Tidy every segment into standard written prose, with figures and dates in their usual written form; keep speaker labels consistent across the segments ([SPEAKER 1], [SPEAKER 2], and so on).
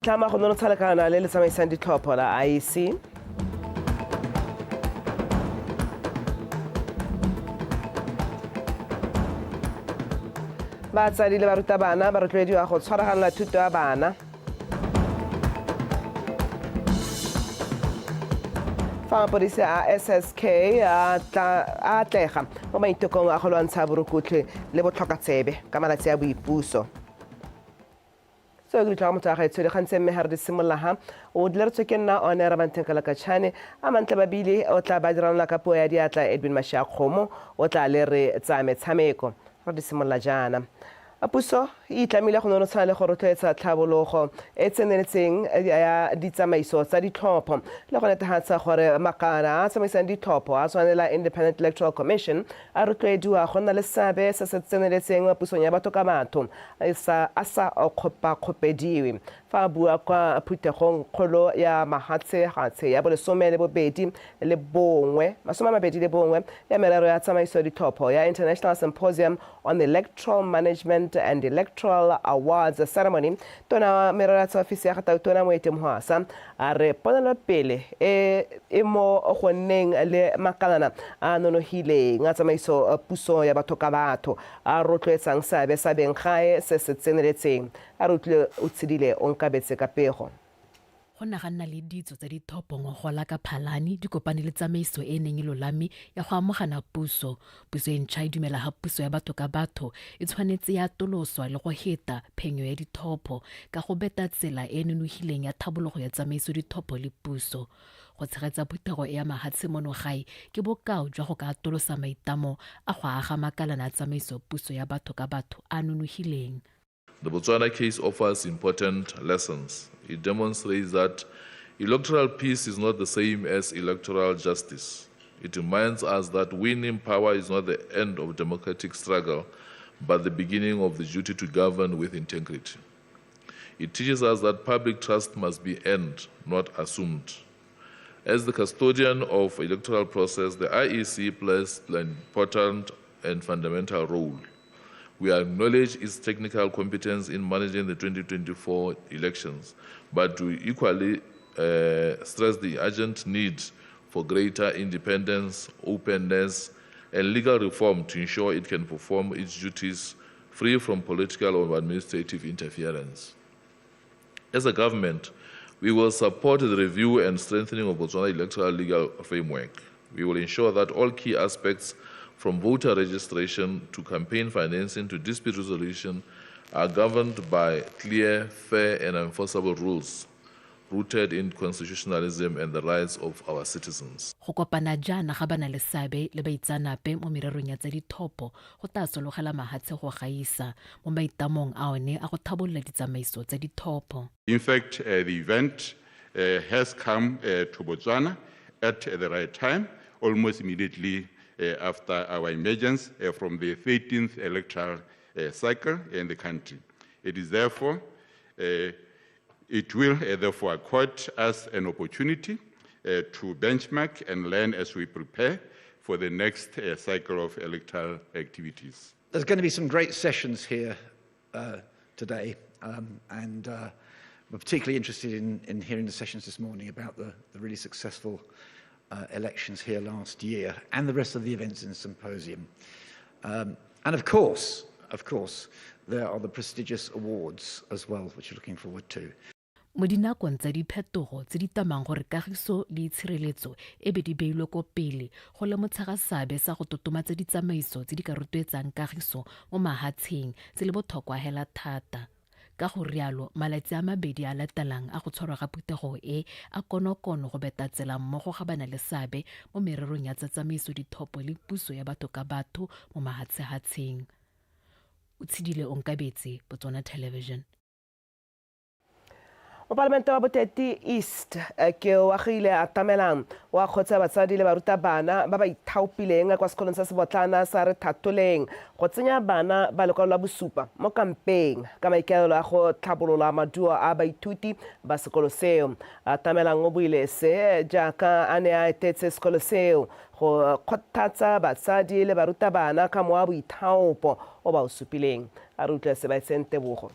[SPEAKER 1] Tlama go nonotsha lekana le le tsamaisang ditlhopho la IEC. Batsadi le barutabana ba rotloediwa go tshwaraganela thuto ya bana. Fa mapodisi a SSK a atlega mo maitekong a go lwantsha borukutlhi le botlhokatsebe ka malatsi a boipuso. Seo ke ditlhogo motho wa gaetsho dikgang tse mme ga re di simolola ha o dileretswe ke nna one Rabantheng Kalakatšhane a mantle babili o tla ba diranola ka puo ya diatla Edwin Mashiakgomo o tla le re tsa metshameko re di simolola jaana. Puso e itlamile go nonotsha le go rotloetsa tlhabologo e tseneletseng ya ditsamaiso tsa ditlhopho le go netefatsa gore makala a a tsamaisang ditlhopho a tshwanela Independent Electoral Commission a rotloediwa go nna le seabe se se tseneletseng mo pusong ya batho ka batho a sa kgopakgopediwe. Fa a bua kwa phuthegong kgolo ya mahatshehatshe ya bolesome le bobedi le bongwe, 21 ya merero ya tsamaiso ditlhopho ya International Symposium on Electoral Management and Electoral Awards Ceremony, tona wa merero ya tsa ofisi ya ga Tautona Moeti Mohwasa a re ponelopele e e mo go nneng le makalana a a nonogileng a tsamaiso puso ya batho ka batho a rotloetsang seabe sa beng gae se se tseneletseng. A re utlwile o tshedile o nkabetse ka pego.
[SPEAKER 2] Go ne ga nna le ditso tsa dithopo ngogola ka Phalane di kopane le tsamaiso e e neng e lolame ya go amogana puso. Puso e ntšha e dumela ga puso ya batho ka batho e tshwanetse ya atoloswa le go heta phenyo ya dithopho ka go beta tsela e e nonogileng ya thabologo ya tsamaiso dithopho le puso. Go tshegetsa phuthego e ya mahatshe mono gae ke bokao jwa go ka atolosa maitlamo a go aga makalana a tsamaiso puso ya batho ka batho a a nonogileng.
[SPEAKER 3] The Botswana case offers important lessons. It demonstrates that electoral peace is not the same as electoral justice. It reminds us that winning power is not the end of democratic struggle, but the beginning of the duty to govern with integrity. It teaches us that public trust must be earned, not assumed. As the custodian of electoral process, the IEC plays an important and fundamental role. We acknowledge its technical competence in managing the 2024 elections, but we equally stress the urgent need for greater independence, openness, and legal reform to ensure it can perform its duties free from political or administrative interference. As a government, we will support the review and strengthening of Botswana electoral legal framework. We will ensure that all key aspects from voter registration to campaign financing to dispute resolution are governed by clear, fair, and enforceable rules rooted in constitutionalism and the rights of our citizens.
[SPEAKER 2] Go kopana jaana ga banaleseabe le baitseanape mo mererong ya tsa dithopo go tla sologela mahatshe go gaisa mo maitamong a one a go thabolola ditsamaiso tsa dithopo.
[SPEAKER 4] In fact, the event has come to Botswana at the right time, almost immediately after our emergence from the 13th electoral cycle in the country. It is therefore, it will therefore accord us an opportunity to benchmark and learn as we prepare for the next cycle of electoral activities.
[SPEAKER 5] There's going to be some great sessions here today, and we're particularly interested in hearing the sessions this morning about the really successful elections here last year and the rest of the events in the symposium. And of course, there are the prestigious awards as well, which you're looking forward to.
[SPEAKER 2] Mo dinakong tsa diphetogo tse di tamang gore kagiso le itshireletso e be di beilwe ko pele, go lemotshega seabe sa go totomatsa ditsamaiso tse di ka rotloetsang kagiso mo mahatsheng se le botlhokwa hela thata. Ka go rialo, malatsi a mabedi a latelang a go tshwarwa ga phuthego e a konokono go beta tsela mmogo ga bana le seabe mo mererong ya tsa tsamaiso dithopo le puso ya batho ka batho mo mahatshehatsheng. O tshedile Onkabetse, Botswana Television.
[SPEAKER 1] Mopalamente wa Boteti East ke o agile a tamelang wa kgotsa batsadi le barutabana ba ba ithaopileng kwa sekolong sa sebotlana sa re Thatoleng go tsenya bana ba lekwalo la bosupa mo kampeng ka maikaelelo a go tlhabolola maduo a baithuti ba sekolo seo. Tamelang o buile se jaaka a ne a etetse sekolo seo go kgothatsa batsadi le barutabana ka mowa boithaopo o ba o supileng. A re utlwe se ba etseng tebogo.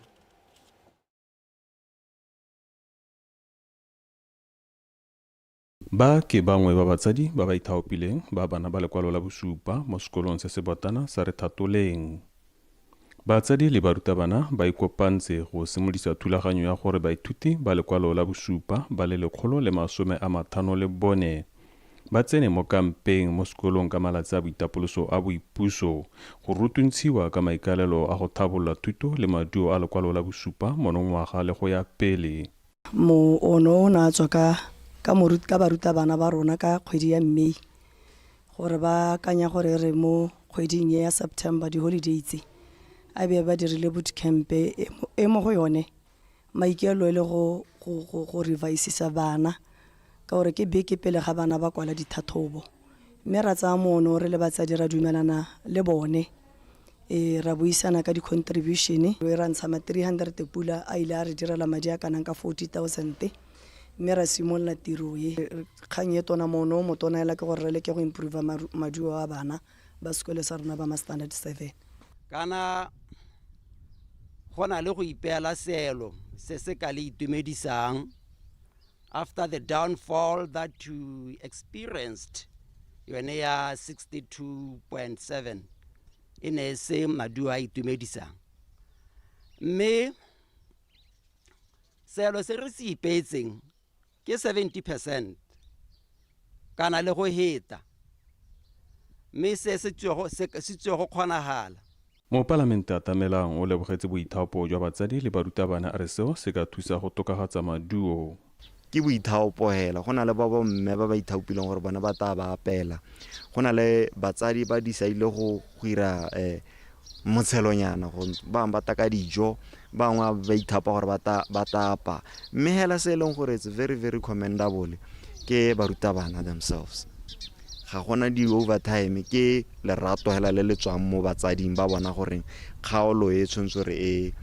[SPEAKER 6] Ba ke bangwe ba batsadi ba ba ithaopileng ba bana ba lekwalo la bosupa mo sekolong se se botana sa Rethatoleng. Batsadi le barutabana ba ikopantse go simolodisa thulaganyo ya gore baithuti ba lekwalo la bosupa ba le 154 ba tsene mo kampeng mo sekolong ka malatsi a boitapoloso a boipuso go rutuntshiwa ka maikaelelo a go thabolola thuto le maduo a lekwalo la bosupa monongwaga le go ya pele.
[SPEAKER 7] Mo ono o ne a tswa ka ka moruti ka barutabana ba rona ka kgwedi ya May gore ba akanya gore re mo kgweding ya September di-holiday tse a be ba dirile boot camp e mo go yone maikaelelo e le go revisisa bana ka gore ke beke pele ga bana ba kwala dithathobo, mme ra tsaya mono re le batsadi ra dumelana le bone e ra buisana ka di-contribution e ra ntsha ma 300 pula a ile a re direla madi a kanang ka 40 000, mme ra simolola tiro e. Kgang e tona mono o motona ela ke gore re leke go improve maduo a bana ba sekolo sa rona ba ma standard 7.
[SPEAKER 8] Kana go na le go ipeela seelo se se ka le itumedisang after the downfall that you experienced, yone ya 62.7 e ne e se maduo a itumedisang, mme seelo se re se ipeetseng ke 70% kana le go heta, mme se se tswe go kgonagala.
[SPEAKER 6] Mopalamente Atamelang o lebogetse boithaopo jwa batsadi le barutabana, a re seo se ka thusa go tokafatsa maduo.
[SPEAKER 9] Ke boithaopo hela. Go na le ba bomme ba ba ithaopileng gore bone ba tla ba apela, go na le batsadi ba decide go ira motshelonyana go bangwe ba taka dijo, bangwe ba ithapa gore ba tla apa, mme hela se e leng gore it's very very commendable ke barutabana themselves. Ga gona di-overtime, ke lerato hela le le tswang mo batsading ba bona gore kgaolo e tshwanetse gore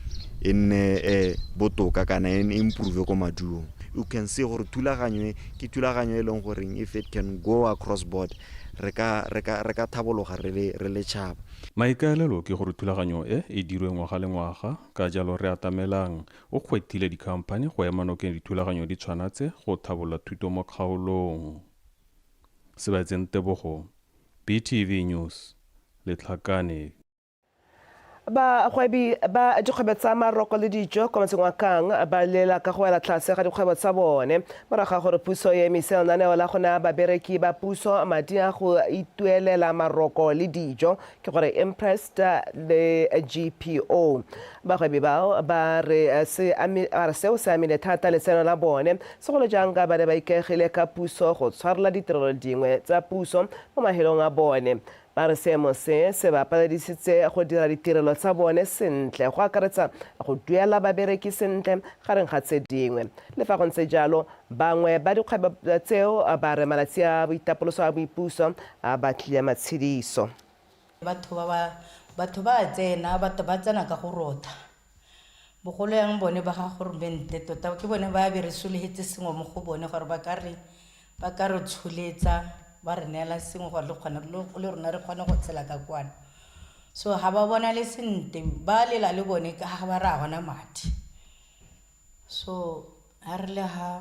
[SPEAKER 9] e nne botoka kana e improve ko maduong. You can see gore thulaganyo e ke thulaganyo e leng goreng if it can go across board, re ka thabologa re le tšhaba.
[SPEAKER 6] Maikaelelo ke gore thulaganyo e e dirwe ngwaga le ngwaga, ka jalo re Atamelang o kgwethile dikhamphane go ema nokeng dithulaganyo di tshwanatse go thabolola thuto mo kgaolong. Sebaetseng Tebogo, BTV News, Letlhakane.
[SPEAKER 1] Bagwebi ba dikgwebo tsa maroko le dijo kwa motseng wa Kang ba lela ka go wela tlase ga dikgwebo tsa bone morago ga gore puso e emise lenaneo la go naya babereki ba puso madi a go ituelela maroko le dijo, ke gore Imprest le GPO. Bagwebi bao ba re seo se amile thata letseno la bone, segolo jang ka ba ne ba ikaegile ka puso go tshwarela ditirelo dingwe tsa puso mo mahelong a bone. Ba re seemo se se ba paledisitse go dira ditirelo tsa bone sentle, go akaretsa go duela babereki sentle, gareng ga tse dingwe. Le fa go ntse jalo, bangwe ba dikgwebo tseo ba re malatsi a boitapoloso a boipuso a batlile matshediso.
[SPEAKER 10] Batho ba batho ba tsena, batho ba tsena ka go rotha, bogolo yang bone ba ga goromente tota ke bone ba be re sologetse sengwe mo go bone gore ba ka re tsholetsa, ba re neela sengwe gore le kgone le rona re kgone go tshela ka kwana. So ga ba bona le sentle, ba lela le bone ka ga ba re a gona madi. So ga re le ga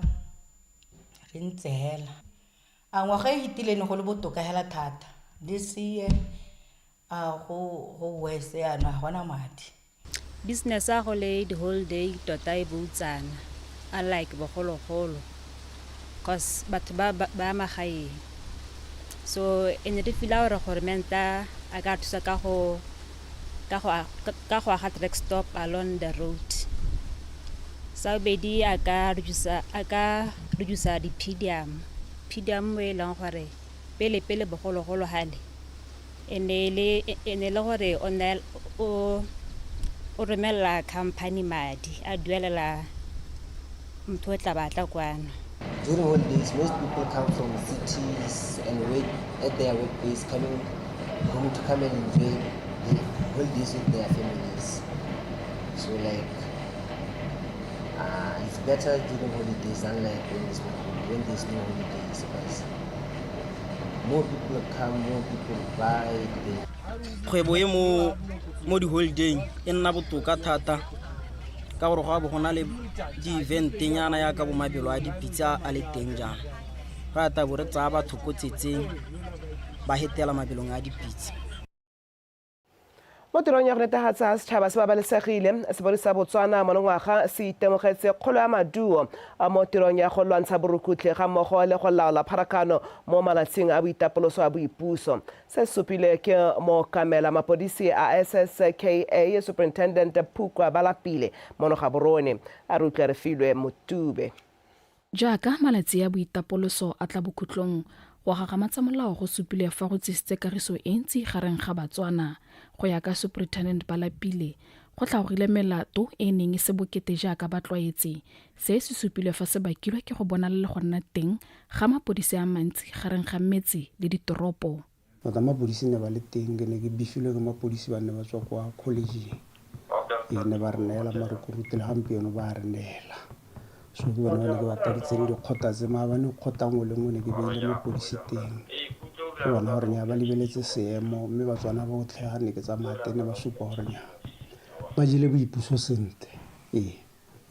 [SPEAKER 10] re ntse hela a ngwaga e fetileng ne go le botoka hela thata. This year a go worse yana, ga gona madi.
[SPEAKER 11] Business a go le di-holiday tota e boutsana, unlike bogologolo, cause batho ba magaeng. So e ne re feela gore goromenta a ka thusa ka go aga truck stop along the road. Sa bobedi, a ka reduce di-per diem. Per diem mo e leng gore pele pele bogologolo gale e ne le gore o romelela company madi a duelela motho o tla batla kwano.
[SPEAKER 12] During holidays, most people come from cities and work at their workplace, coming home to come and enjoy the holidays with their families. So like, it's better during holidays, unlike when there's no holidays, because more people come, more people buy. They
[SPEAKER 13] Kgwebo e mo di-holiday e nna botoka thata ka gore go a bo go na le di-event-nyana yaka bo mabelo a dipitsa a le teng jaana. Re tla bo re tsaya batho ko tsetseng ba hetela mabelong a dipitse.
[SPEAKER 1] Mo tirong ya go netefatsa setšhaba se babalesegile, sepodisi sa Botswana monongwaga se itemogetse kgolo ya maduo mo tirong ya go lwantsha borukutlhi ga mmogo le go laola pharakano mo malatsing a boitapoloso a boipuso. Se supile ke mookamela mapodisi a SSKA Superintendent Phukwa Balapile mono Gaborone. A re utlwe Refilwe Motube.
[SPEAKER 14] Jaaka malatsi a boitapoloso a tla bokhutlong, go gagamatsa molao go supile fa go tsisitse kagiso e ntsi gareng ga Batswana. Go ya ka Superintendent Balapile, go tlhagogile melato e e neng e se bokete jaaka ba tlwaetse. Se se supilwe fa se bakilwe ke go bonala le go nna teng ga mapodisi a mantsi gareng ga metse le ditoropo.
[SPEAKER 15] Tota mapodisi ne ba le teng, ke ne ke bifilwe ke mapodisi ba ne ba tswa kwa college. Ne ba re neela marukuruti le gampieno ba re neela. So ke bone ba ne ke ba taditseng dikgota tse maabane, kgota nngwe le nngwe ne ke beile mapodisi teng. Ke bona gore nya ba lebeletse seemo, mme Batswana botlhe ga ne ke tsamaya teng ne ba supa gore nya ba jele boipuso sentle. Ee,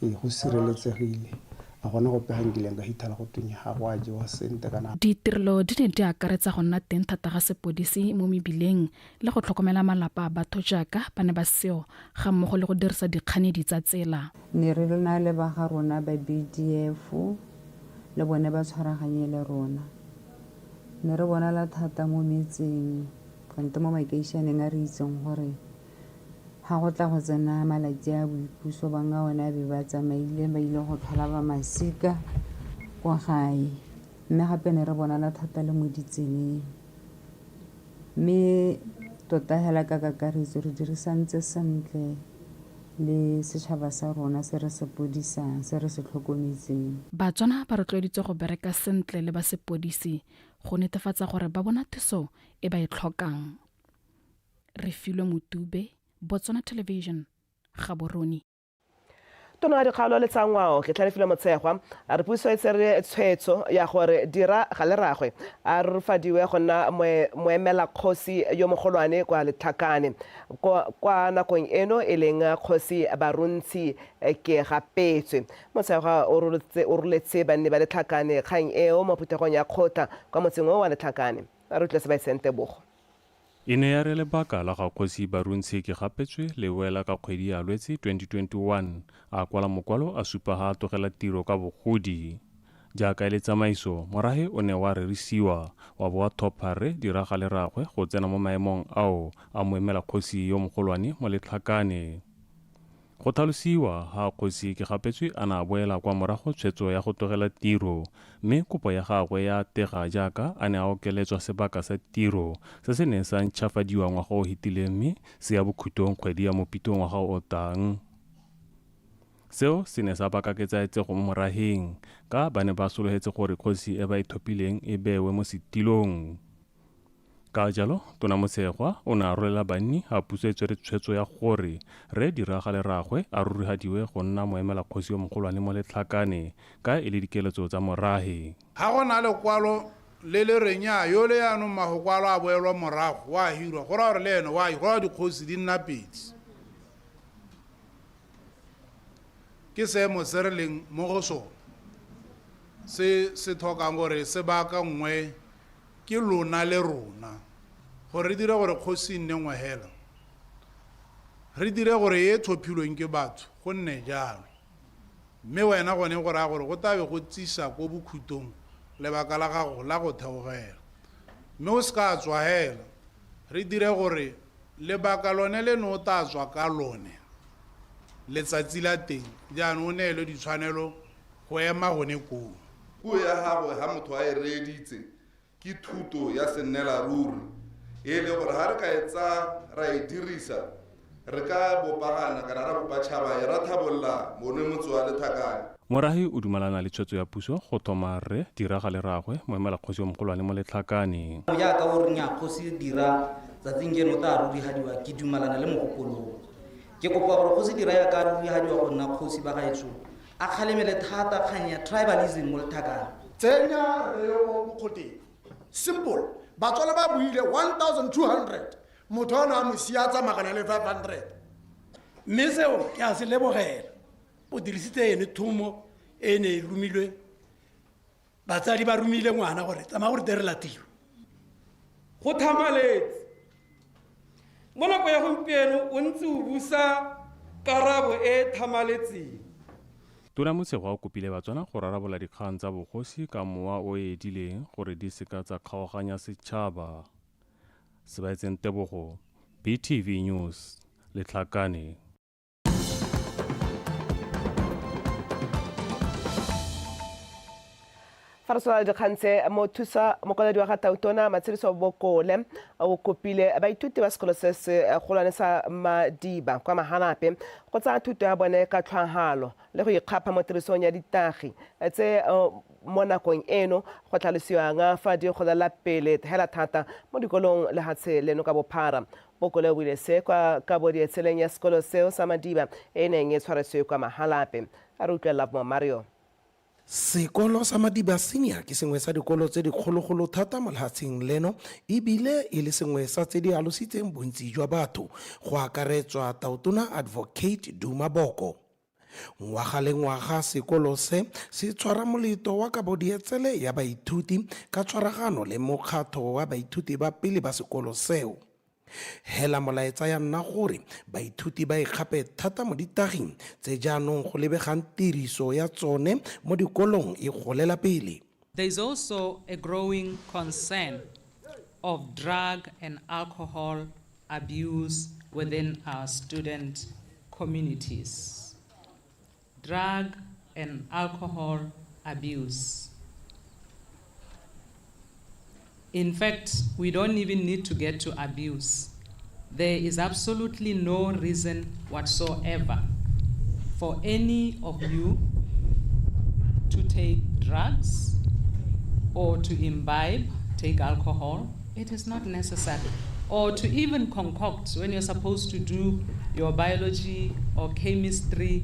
[SPEAKER 15] go sireletsegile. A gona gope ga nkileng ka hithala go tunya ga go a jewa sentle kana.
[SPEAKER 14] Ditirelo di ne di akaretsa go nna teng thata ga sepodisi mo mebileng le go tlhokomela malapa a batho jaaka ba ne ba seo, ga mmogo le go dirisa dikganedi tsa tsela.
[SPEAKER 16] Ne re na le ba ga rona ba BDF le bone ba tshwaraganye le rona. Ne re bonala thata mo metseng, kante mo makeišeneng a re itseng gore ga go tla go tsena malatsi a boipuso bangwe one a be ba tsamaile ba ile go tlhola ba masika kwa gae. Mme gape ne re bonala thata le mo ditseleng. Mme tota hela ka kakaretso re dirisantse sentle le setšhaba sa rona se re se podisang, se re se tlhokometseng.
[SPEAKER 14] Batswana ba rotloeditswe go bereka sentle le ba sepodisi go netefatsa gore ba bona thuso e ba e tlhokang. Refilwe Motube, Botswana Television, Gaborone.
[SPEAKER 1] Tona ya dikgaolo le tsa ngwao ke Tlhalefile Motshegwa a re puso e tsere tshwetso ya gore Dira Galeragwe a rurufadiwe go nna moemela kgosi yo mogolwane kwa Letlhakane kwa nakong eno e leng kgosi Baruntshi ke gapetswe. Motshegwa o roletse banni ba Letlhakane kgang eo mo phuthegong ya kgotla kwa motseng o wa Letlhakane. A re utlwe se ba e seng tebogo.
[SPEAKER 6] E ne ya re lebaka la ga kgosi Baruntshi ke gapetswe le wela ka kgwedi ya Lwetse 2021, a kwala mokwalo a supa ha a tlogela tiro ka bogodi. Jaaka e le tsamaiso, morahe o ne wa rerisiwa, wa bo wa thopha Rre Dira Galeragwe go tsena mo maemong ao a moemela kgosi yo mogolwane mo Letlhakane. Go tlhalosiwa ha kgosi ke gapetswe a na boela kwa morago tshwetso ya go tlogela tiro, mme kopo ya gagwe ya tega jaaka a ne a okeletswa sebaka sa tiro se se neng sa ntšhafadiwa ngwaga o fetileng mme se ya bokhutong kgwedi ya Mopitlo ngwaga o tang. Seo se ne sa baka ketsaetsego mo moraheng, ka ba ne ba sologetse gore kgosi e ba e thopileng e bewe mo setilong. Ka jalo, Tona Motshegwa o ne a rolela banni a puso e tswere tshwetso ya gore Rre Dira Galeragwe a rurihadiwe go nna moemela kgosi yo mogolwane mo Letlhakane ka e le dikeletso tsa morahe.
[SPEAKER 17] Ga go na lekwalo le le reng ya yo le yaanong magokwalo a boelwa morago wa hirwa, go raya gore le ene wa hirwa, dikgosi di nna pedi. Ke seemo se re leng mo go sone se se tlhokang gore se baakangwe ke lona le rona, gore re dire gore kgosi e nne nngwe hela, re dire gore e thophilweng ke batho go nne jalo. Mme wena gone go raya gore go tlabe go tsisa ko bokhutong lebaka la gago la go theogela, mme o se ka tswa hela, re dire gore lebaka lone le ne o tla tswa ka lone letsatsi la teng jaanong o neelwe ditshwanelo go ema gone koo.
[SPEAKER 18] Puo ya gagwe ha motho a e reeditse ke thuto ya sennela ruri, e le gore ha re ka e tsaya ra e dirisa re ka bopagana kana ra bopa tšhaba e ra thabolla mone motse wa Letlhakane.
[SPEAKER 6] Morahi o dumalana le tshwetso ya puso go thoma Rre Dira Galeragwe moemela kgosi yo mogolwane mo Letlhakane.
[SPEAKER 13] Jaaka o re nya kgosi Dira tsatsing jeno o tla rurihadiwa, ke dumalana le mogopolong. Ke kopa gore kgosi Dira ya ka rurihadiwa go nna kgosi ba gaetsho a kgalemele thata kgang ya tribalism mo Letlhakane.
[SPEAKER 19] Tsenya rre o mo kgoteng. Simple. Batswana ba buile 1200, motho a ne a mo sia a tsamagana le 500.
[SPEAKER 20] Mme seo ke a se lebogela. O dirisitse ene thomo e ne e romilwe Batsadi ba romile ngwana gore tsamaya gore terela tiro.
[SPEAKER 21] Go thamaletse. Mo nako ya gompieno o ntse o busa karabo e e thamaletseng.
[SPEAKER 6] Tona Motshegwa o kopile Batswana go rarabola dikgang tsa bogosi ka mowa o e edileng gore di seka tsa kgaoganya setšhaba. Sebaetseng Tebogo, BTV News, Letlhakane.
[SPEAKER 1] Fa re tswela dikgang tse, mothusa mokwaledi wa ga Tautona Matshediso Bokole o kopile baithuti ba sekolo se se golwane sa Madiba kwa Mahalape go tsaya thuto ya bone ka tlhwahalo le go ikgapha mo tirisong ya ditagi tse mo nakong eno go tlhalosiwang fa di golela pele hela thata mo dikolong lehatshe leno ka bophara. Bokole o buile se kwa kabodietseleng ya sekolo seo sa Madiba e neng e tshwaretswe kwa Mahalape. A re utlwe Lovemore Mario.
[SPEAKER 22] Sekolo sa Madiba Senior ke sengwe sa dikolo tse dikgologolo thata mo lehatsheng leno ebile e le sengwe sa tse di alositseng bontsi jwa batho, go akaretswa Tautona Advocate Duma Boko. Ngwaga le ngwaga sekolo se se tshwara moleto wa kabodietsele ya baithuti ka tshwaragano le mokgatho wa baithuti ba pele ba sekolo seo. Hela molaetsa ya nna gore baithuti ba ikgape thata mo ditaging tse jaanong go lebegang tiriso ya tsone mo dikolong e golela pele.
[SPEAKER 23] There is also a growing concern of drug and alcohol abuse within our student communities. Drug and alcohol abuse. In fact, we don't even need to get to abuse. There is absolutely no reason whatsoever for any of you to take drugs or to imbibe, take alcohol. It is not necessary. Or to even concoct when you're supposed to do your biology or chemistry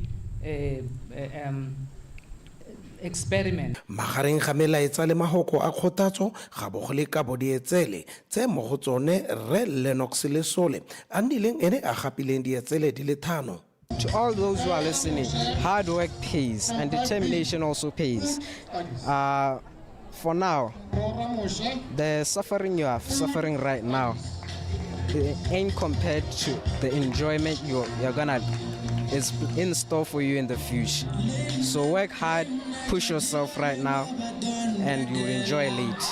[SPEAKER 23] experiment.
[SPEAKER 22] Magareng ga melaetsa le mahoko a kgothatso ga bo go le kabo dietsele tse mo go tsone Rre Lennox Lesole a nnileng ene a gapileng dietsele di le thano.
[SPEAKER 24] To all those who are listening, hard work pays and determination also pays. For now, the suffering you are suffering right now ain't compared to the enjoyment you're going to is in store for you in the future. So work hard, push yourself right now, and you'll enjoy late.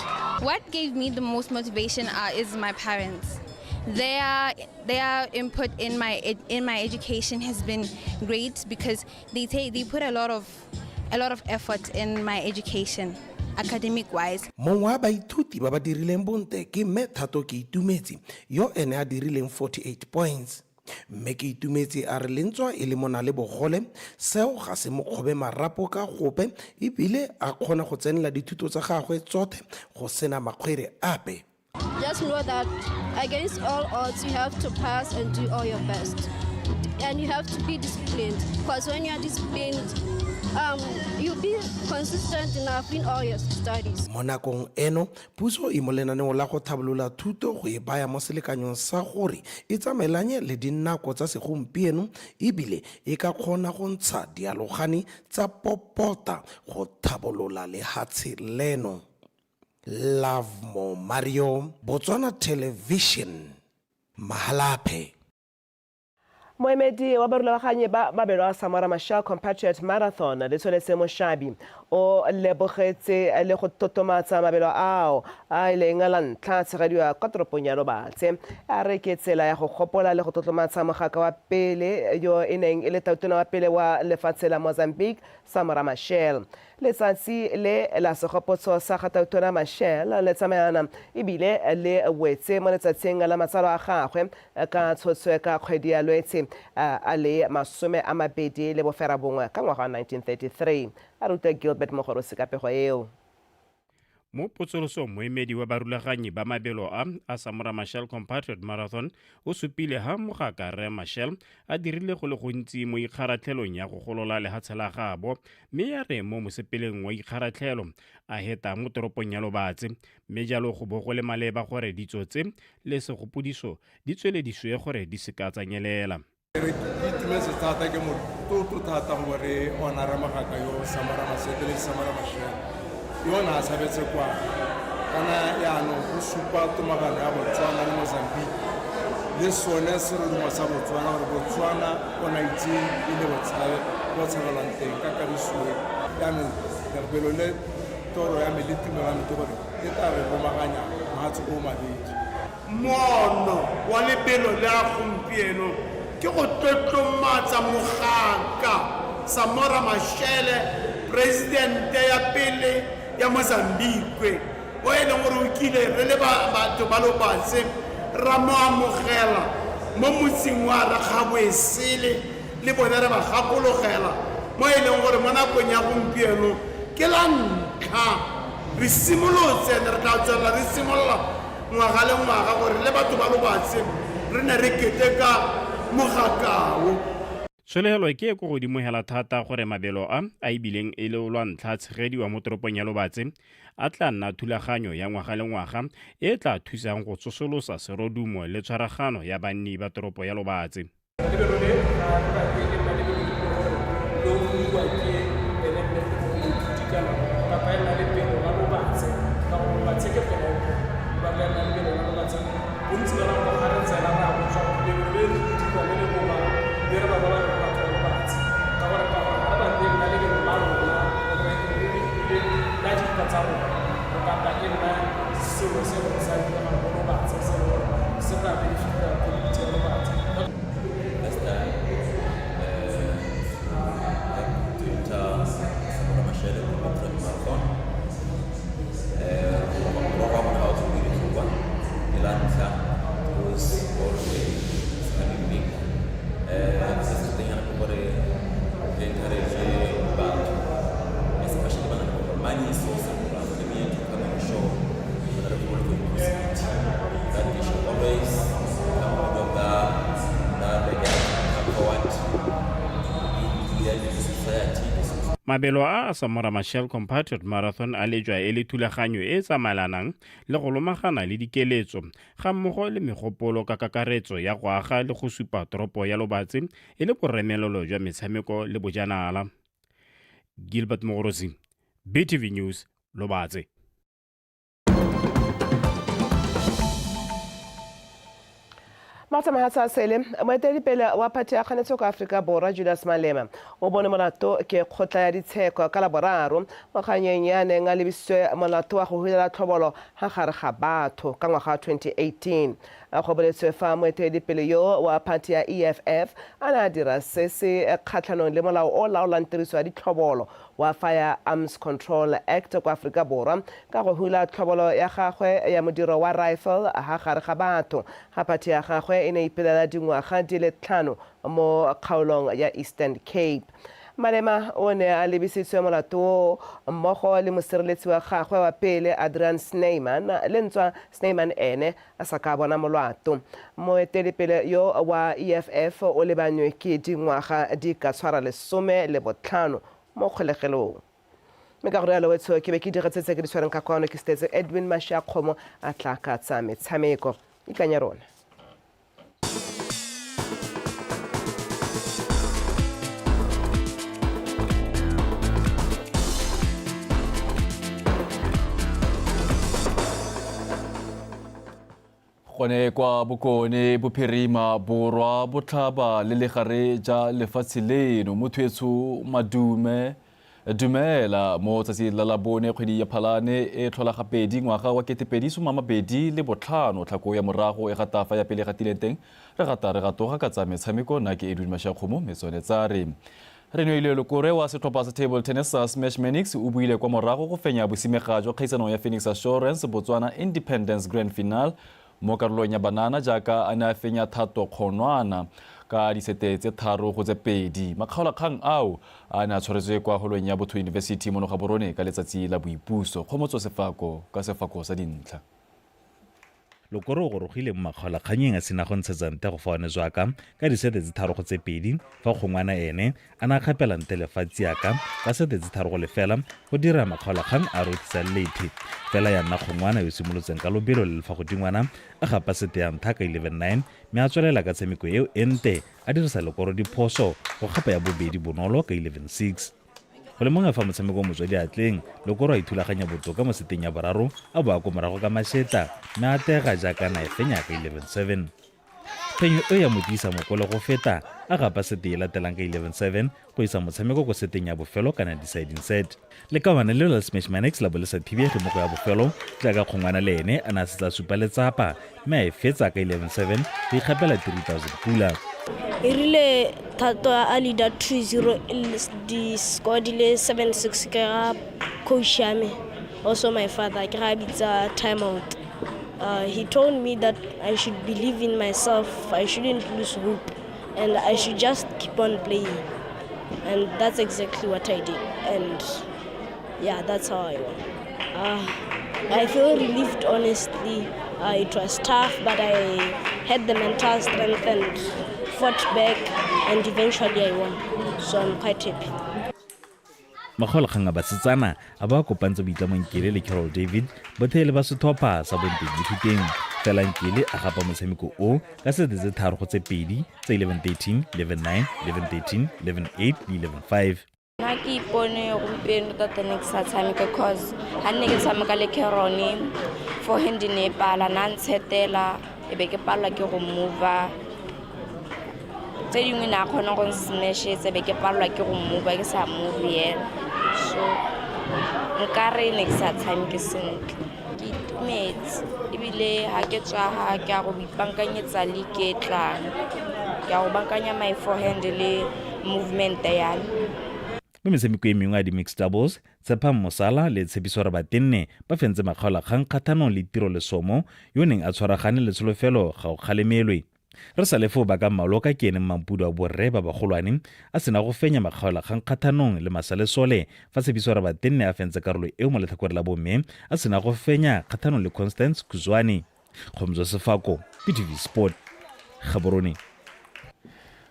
[SPEAKER 25] What gave me the most motivation is my parents. Their input in my education has been great because they put a lot of effort in my education, academic wise.
[SPEAKER 22] Mongwe wa baithuti ba ba dirileng bontle ke Mme Thato Keitumetse, yo ene a dirileng 48 points. Mme Keitumetse a re lentswa e le mona le bogole, seo ga se mo kgobe marapo ka gope ebile a kgona go tsenela dithuto tsa gagwe tsothe go sena makgwere ape.
[SPEAKER 26] Just know that against all odds, you have to pass and do all your best. And you have to be disciplined, because when you are disciplined, you'll be consistent enough in all your studies.
[SPEAKER 22] Mo nakong eno, puso e mo lenaneong la go tlhabolola thuto go e baya mo selekanyong sa gore e tsamaelanye le dinako tsa segompieno ebile e ka kgona go ntsha dialogane tsa popota go tlhabolola lehatshe leno. Lovemore Mario, Botswana Television, Mahalapye.
[SPEAKER 1] Moemedi wa barulaganyi ba mabelo a Samora Machel Compatriot Marathon le Tsholetse Moshabi o lebogetse le go totomatsa mabelo ao a e leng la ntlha tshegediwa kwa toropong ya Lobatse. A re ke tsela ya go gopola le go tlotlomatsa mogaka wa pele yo e neng e le tautona wa pele wa lefatshe la Mozambique, Samora Machel. Letsatsi le la segopotso sa ga Tautona Machel le tsamaelana ebile le wetse mo letsatsing la matsalo a gagwe ka tshotswe ka kgwedi ya Lwetse a le 29 ka ngwaga wa 1933. A ruta Gilbert Mogorosi ka pego eo.
[SPEAKER 27] Mo potsolosong moemedi wa barulaganyi ba mabelo a a Samora Machel Compatriot Marathon o supile ha mogaka Rre Machel a dirile go le gontsi mo ikgaratlhelong ya go golola lehatshe la gabo, mme ya re mo mosepeleng wa ikgaratlhelo a heta mo toropong ya Lobatse, mme jalo go bo go le maleba gore ditso tse le segopodiso di tsweledisiwe gore di seka tsa nyelela.
[SPEAKER 28] Re itumetse thata, ke motlotlo thata gore re honora mogaka yo Samora Machel, le Samora Machel. Yo ne a tshabetse kwa kana yaanong go supa tomagano ya Botswana le Mozambique le sone serodumo sa Botswana gore Botswana o na itse e le botshabe bo tshabelwang teng ka kagisoe. Yaanong lebelo le toro ya me le tumelo ya me ke gore e tla re romaganya mahatshe o mabedi.
[SPEAKER 2] Moono wa lebelo le a gompieno ke go tlotlomatsa mogaka Samora Machel, poresidente ya pele ya Mozambique, o e leng gore o kile re le batho ba Lobatse ra mo amogela mo motseng wa Rakgaboesele le bone re ba gakologela mo e leng gore mo nakong ya gompieno ke la ntlha re simolotse and re tla tswelela re simolola ngwaga le ngwaga gore le batho ba Lobatse re ne re keteka mogakao.
[SPEAKER 27] Tshologelo ke e ko godimo hela thata gore mabelo a, a e bileng e le lwa ntlha a tshegediwa mo toropong ya Lobatse, a tla nna thulaganyo ya ngwaga le ngwaga e e tla thusang go tsosolosa serodumo le tshwaragano ya banni ba toropo ya Lobatse.
[SPEAKER 3] Lebelo le ga le ka ke e nna lebelo le le gore le omiwa ke ene mme moithuti kana kapa e nna lebelo la Lobatse ka gore Lobatse ke toropo ba le nna lebelo la Lobatse bontsi ba nako ga re tsena re a botswa lebelo le le dikwa le le boba mme re ba ba ba re batho ba Lobatse ka gore ka gore ga re batle nna lebelo la rona gore le la dikwa tsa rona re kapa e nna sengwe se e leng sa diragala mo Lobatse se e leng gore se tla benefita community ya Lobatse.
[SPEAKER 4] First time to enter Samora Machel Compatriot Marathon. Morago ga ngwaga o tlhokomele tlhokwa ke la ntlha goes all the way coming big. Se se teng yana ke gore re encourage batho especially ba na le gore money is so simple for me to come and show ba na le gore for inclusivity that they should always come out of that that they can come forward be included in society.
[SPEAKER 27] Mabelo a a Samora Machel Compatriot Marathon a lejwa e le thulaganyo e e tsamaelanang le go lomagana le dikeletso ga mmogo le megopolo ka kakaretso ya go aga le go supa toropo ya Lobatse e le boremelelo jwa metshameko le bojanala. Gilbert Mogorosi, BTV News, Lobatse.
[SPEAKER 1] Matsamahatsa Sele, moeteledipele wa phathi ya kganetso ka Aforika Borwa Julius Malema o bone molato ke kgotla ya ditsheko ka Laboraro mo kganyeng ya neng a lebisitswe molato wa go hulela tlhobolo ga gare ga batho ka ngwaga wa 2018. Go boletswe fa moeteledipele yo wa phathi ya EFF a ne a dira se se kgatlhanong le molao o laolang tiriso ya ditlhobolo wa Firearms Control Act kwa Aforika Borwa ka go hula tlhobolo ya gagwe ya modiro wa rifle ha gare ga batho ga phathi ya gagwe e ne ipelela dingwaga di le 5 mo kgaolong ya Eastern Cape. Malema o ne a lebisitswe molato oo mmogo le mosireletsi wa gagwe wa pele Adrian Snyman le ntswa Snyman ene a sa ka bona molato. Moeteledipele yo wa EFF o lebanywe ke dingwaga di ka tshwara 15 mo kgolegelong. Mme ka go rialo wetsho ke be ke digetse tse ke di tshwereng ka kwano ke setetse Edwin Mashiakgomo a tla ka tsa metshameko. Ikanye rona.
[SPEAKER 5] Gone kwa bokone bophirima borwa botlhaba le legare ja lefatshe leno motho etsho madume dumela mo tsatsing la labone kgwedi ya phalane e tlhola gapedi ngwaga wa 2025 tlhako ya morago e gata fa ya pele gatileng teng re gata re gatoga ka tsa metshameko nna ke Edwin Mashakgomo mme tsone tsa re Renoilwe Lokore wa setlhopha sa table tennis sa Smash Manix o buile kwa morago go fenya bosimega jwa kgaisano ya Phoenix Assurance Botswana Independence Grand Final mo karolong ya banana jaaka a ne a fenya Thato Kgonwana ka disete tse 3-2. Makgaolakgang ao a ne a tshwaretswe kwa holong ya Botho University mono Gaborone ka letsatsi la boipuso. Kgomotso Sefako ka sefako sa dintlha.
[SPEAKER 7] Lokore o gorogile mo makgaolakganyeng a sena go ntshetsa nte go fa one zwaka ka disete tse 3-2 fa Kgongwana ene a ne a kgapela nte lefatshe yaka ka sete tse 3-0 go dira makgaolakgang a rothisa lethe. Fela ya nna Kgongwana yo simolotseng ka lobelo le le fa godingwana a gapa sete ya ntlha ka 11-9 mme a tswelela ka tshameko eo e nte a dirisa Lekoro diphoso go gapa ya bobedi bonolo ka 11-6. Go lemoga fa motshameko o motswa diatleng, Lokoro a ithulaganya botoka mo seteng ya boraro a bo a ko morago ka mašetla mme a atlega jaaka na e fenya ka 11-7. Phenyo eo ya mo tiisa moko le go feta, a gapa sete e latelang ka 11-7 go isa motshameko ko seteng ya bofelo kana deciding set. Lekawana leo la Smash Manex la bo le sa thibege mo go ya bofelo jaaka Kgongwana le ene a ne a setse a supa letsapa mme a e fetsa ka 11-7 go ikgapela 3000 pula.
[SPEAKER 8] E rile Thato a leader 2-0 di-score di le 7-6 ke ga coach ya me also my father ke ga a bitsa time out. He told me that I should believe in myself, I shouldn't lose hope and I should just keep on playing. And that's exactly what I did. And yeah, that's how I won. I feel relieved, honestly. It was tough, but I had the mental strength and fought back, and eventually I won. So I'm quite happy.
[SPEAKER 7] Makgaolakgang a basetsana a ba kopantse Boitlamo Nkele le Carol David bothe le ba setlhopha sa Bonteng Ithuteng. Fela Nkele a gapa motshameko o ka sete tse 3-2 tsa 11-13, 11-9, 11-13, 11-8 le 11-5.
[SPEAKER 9] Nna ke ipone gompieno tota ne ke sa tshameka cause ga nne ke tshameka le Carone forehand ne e pala na ntshetela e be ke palelwa ke go mova tse dingwe ne a kgona go smashetsa be ke palelwa ke go mova ke sa move yela so nkare ne ke sa tshameke sentle. Ke itumetse ebile ga ke tswa ga ke a go ipankanyetsa league e tlang ke a go bankanya my forehand le movement ya me.
[SPEAKER 7] Mo metshameko e mengwe ya di-mixed doubles, Tshepang Mosala le Tshepiso Rabatenne ba fentse makgaolakgang kgathanong le Tiro Lesomo yo o neng a tshwaragane le Tsholofelo Gaokgalemelwe. Re sa le foo Bakang Maloka ke ene mmampudu wa borre ba bagolwane a sena go fenya makgaolakgang kgathanong le Masalesole fa Tshepiso Rabatenne a fentse karolo eo mo letlhakore la bomme a sena go fenya kgathanong le Constance Kuzwane. Kgomotso Sefako, BTV Sport, Gaborone.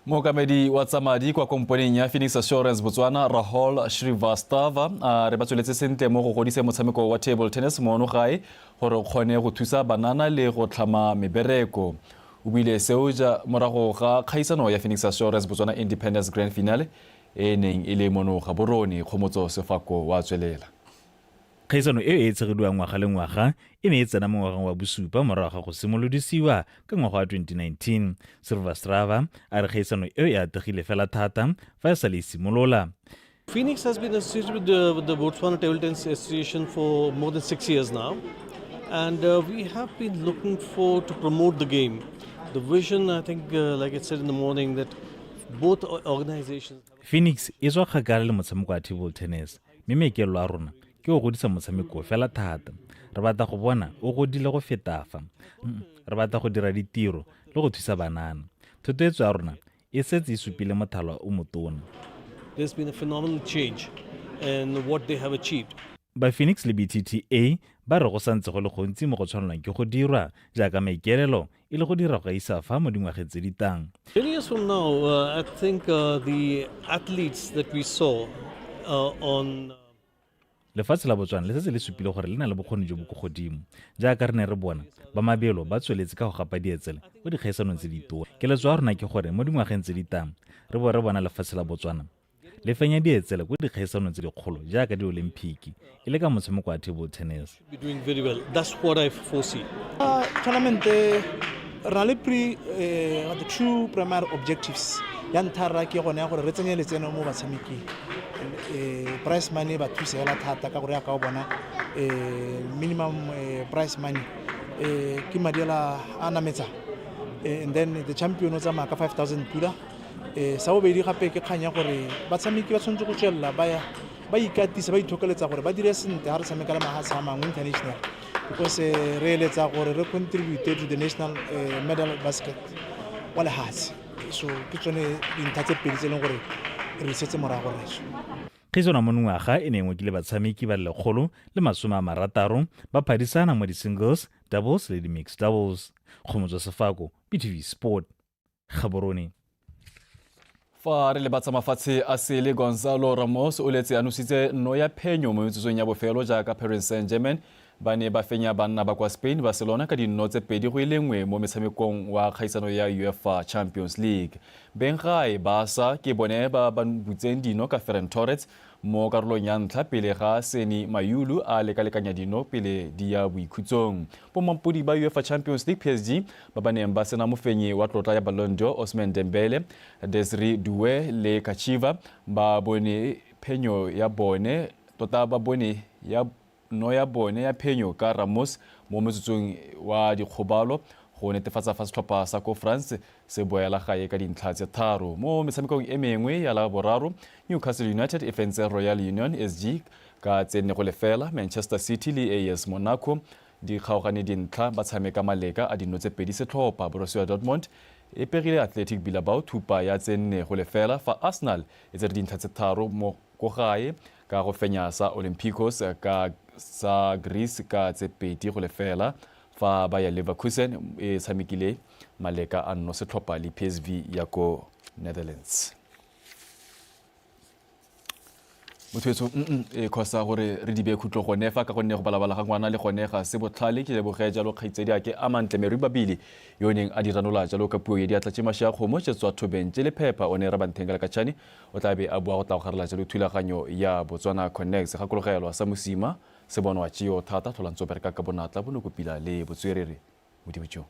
[SPEAKER 5] Mookamedi wa tsa madi kwa komponeng ya Phoenix Assurance Botswana, Rahul Shrivastava, a re ba tsweletse sentle mo go godiseng motshameko wa table tennis mono gae gore o kgone go thusa banana le go tlhama mebereko. O buile seo ja morago ga kgaisano ya Phoenix Assurance Botswana Independence Grand Finale e e neng e le mono Gaborone. Kgomotso Sefako wa tswelela.
[SPEAKER 7] Kgaisano eo e e tshegediwang ngwaga le ngwaga e ne e tsena mo ngwageng wa bosupa morago ga go simolodisiwa ka ngwaga wa 2019. Srivastava a re kgaisano eo e atlegile fela thata fa e sale e simolola.
[SPEAKER 10] Phoenix has been associated with the Botswana Table Tennis Association for more than 6 years now, and we have been looking for to promote the game. The vision, I think, like I said in the morning, that both organizations.
[SPEAKER 7] Phoenix e tswa kgakala le motshameko wa table tennis, mme maikaelelo a rona ke go godisa motshameko fela thata. Re batla go bona o godile go feta fa. Re batla go dira ditiro le go thusa banana. Thotloetso ya rona e setse e supile mothala o motona.
[SPEAKER 10] There's been a phenomenal change in what they have achieved.
[SPEAKER 7] Ba Phoenix le BTTA ba re go santse go le gontsi mo go tshwanelwang ke go dirwa jaaka maikaelelo e le go dira go gaisa fa mo dingwageng tse di tang.
[SPEAKER 10] 10 years from now, I think the athletes that we saw on
[SPEAKER 7] Lefatshe la Botswana le setse le supile gore le na le bokgoni jo bo ko godimo. Jaaka re ne re bona, ba mabelo ba tsweletse ka go gapa dietsele mo dikgaisanong tse ditona. Keletso ya rona ke gore mo dingwageng tse di tang re bo re bona lefatshe la Botswana le fenya dietsele ko dikgaisanong tse dikgolo jaaka di-Olymphiki e le ka motshameko wa table tennis.
[SPEAKER 10] Be doing very well. That's what I foresee.
[SPEAKER 11] Tournament re na le pre the two primary objectives. Ya ntlha rra ke gone ya gore re tsenye letseno mo batshameking. Prize money ba thuse hela thata ka gore ya ka o bona minimum prize money ke madi a a nametsang. And then the champion o tsamaya ka 5000 pula. Sa bobedi gape ke kgang ya gore batshameki ba tshwanetse go tswelela ba ya ba ikatisa ba ithokeletsa gore ba dire sentle ga re tshameka le mahatshe a mangwe international, because re eletsa gore re contribute to the national medal basket wa lehatshe. So ke tsone dintlha tse pedi tse e leng gore re setse morago rraetsho.
[SPEAKER 7] Kgaisano ya monongwaga e ne e ngokile batshameki ba le 160 ba phadisana mo di-singles, doubles le di-mixed doubles. Kgomotso Sefako, BTV Sport, Gaborone.
[SPEAKER 5] Fa re le batsa mafatshe a sele, Gonzalo Ramos o letse a nositse nno ya phenyo mo metsotsong ya bofelo jaaka Paris Saint-Germain ba ne ba fenya banna ba kwa Spain Barcelona ka dinno tse 2-1 mo metshamekong wa kgaisano ya UEFA Champions League. Beng gae Barca ke bone ba ba butseng dino ka Ferran Torres Mo karolong ya ntlha pele ga Seni Mayulu a lekalekanya dino pele di ya boikhutsong. Bomampodi ba UEFA Champions League PSG ba ba neng ba sena mofenyi wa tlotla ya Ballon d'Or Ousmane Dembele, Desiree Doué le Kachiva ba bone phenyo ya bone tota ba bone ya no ya bone ya phenyo ka Ramos mo metsotsong wa dikgobalo go netefatsa fa setlhopha sa ko France se boela gae ka dintlha tse tharo. Mo metshamekong e mengwe ya la boraro, Newcastle United e fentse Royal Union SG ka tse 4-0, Manchester City le AS Monaco di kgaogane dintlha ba tshameka maleka a dino tse pedi setlhopha. Borussia Dortmund e pegile Athletic Bilbao thupa ya tse 4-0 fa Arsenal e tsere dintlha tse tharo mo ko gae ka go fenya sa Olympiacos ka sa Greece ka tse 2-0 fa Bayer Leverkusen e tshamekile maleka a nno setlhopha le PSV ya ko Netherlands. Motho etso e khosa gore re di bee khutlo gone fa ka gonne go balabala ga ngwana le gone ga se botlhale. Ke leboge jalo kgaitsedi ake a mantle Mary Babili yo o neng a di ranola jalo ka puo ya diatla tše maše a kgomo tše tswa thobeng tše lephepha. O ne Rabantheng ka Lekatšhane o tla be a bua go tla go garela jalo thulaganyo ya Botswana Connects. Gakologelwa sa mosima se bonwa tšeo thata tlhola ntse o bereka ka bonatla bonokopila le botswerere. Modimo tšeo.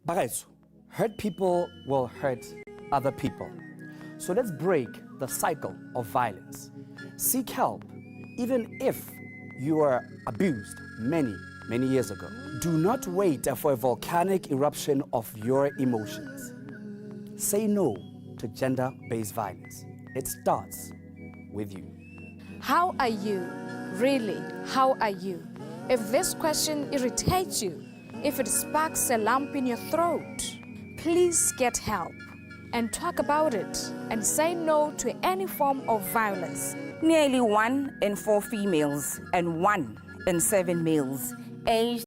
[SPEAKER 12] Bagaetsho, hurt people will hurt other people. So let's break the cycle of violence. Seek help, even if you were abused many, many years ago. Do not wait for a volcanic eruption of your emotions. Say no to gender-based violence. It starts with you.
[SPEAKER 13] How are you? Really, how are you? If this question irritates you, if it sparks a lump in your throat, please get help and talk about it and say no to any form of violence.
[SPEAKER 14] Nearly 1 in 4 females and 1 in 7 males aged